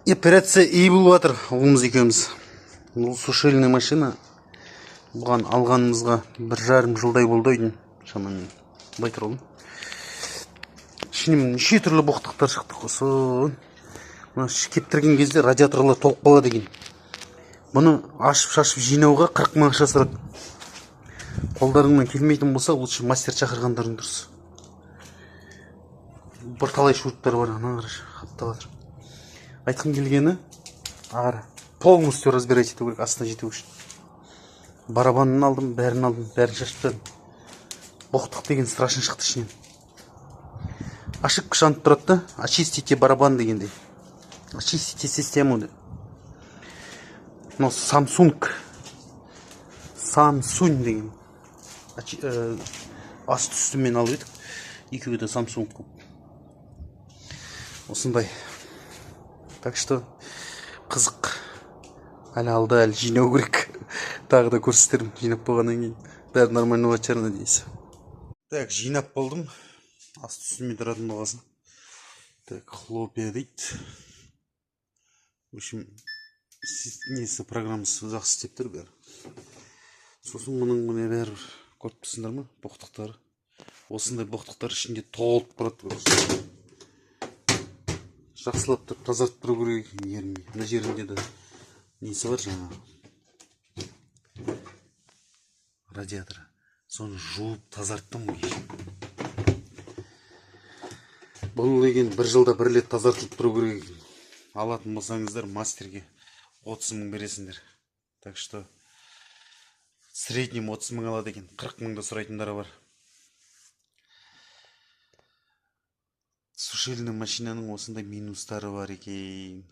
Операция и болып жатыр ұлымыз екеуміз. Бұл сушильная машина. Бұған алғанымызға 1,5 жылдай болды үйдің шамамен. Былай тұр ұлым. Ішінен неше түрлі боқтықтар шықты құрсын. Мына кептірген кезде радиаторлар толып қалады екен. Бұны ашып шашып жинауға 40 мың ақша сұрады. Қолдарыңнан келмейтін болса, лучше мастер шақырғандарың дұрыс. Бірталай шуруптар бар, ана қарашы, қаптап жатыр. Айтқым келгені, ары полностью разбирать ету керек астына жету үшін. Барабанын алдым, бәрін алдым, бәрін шашып тастадым. Боқтық деген страшно шықты ішінен. Ошибка жанып тұрады да, очистите барабан дегендей. Очистите систему деп. Мынау Samsung. Samsung деген. Асты үстімен алып едік. Екеуі де Samsung қылып. Осындай. Так что қызық. Әлі алда, әлі жинау керек. Тағы да көрсетермін жинап болғаннан кейін. Бәрі нормально болатын шығар, надеюсь. Так, жинап болдым. Асты үстімен тұратын болғасын. Так, хлопья дейді. В общем, несі, программасы жақсы істеп тұр бәрі. Сосын мұның міне бәрі, көріп тұрсыңдар ма, боқтықтары. Осындай боқтықтар ішінде толып тұрады, короче. Жақсылап тұрып тазартып тұру керек екен ерінбей. Мына жерінде де несі бар жаңағы радиаторы. Соны жуып тазарттым кеше. Бұл деген бір жылда бір рет тазартылып тұру керек екен. Алатын болсаңыздар, мастерге 30 мың бересіңдер. Так что в среднем 30 мың алады екен. 40 мыңда сұрайтындары бар. Сушильный машинаның осындай минустары бар екен.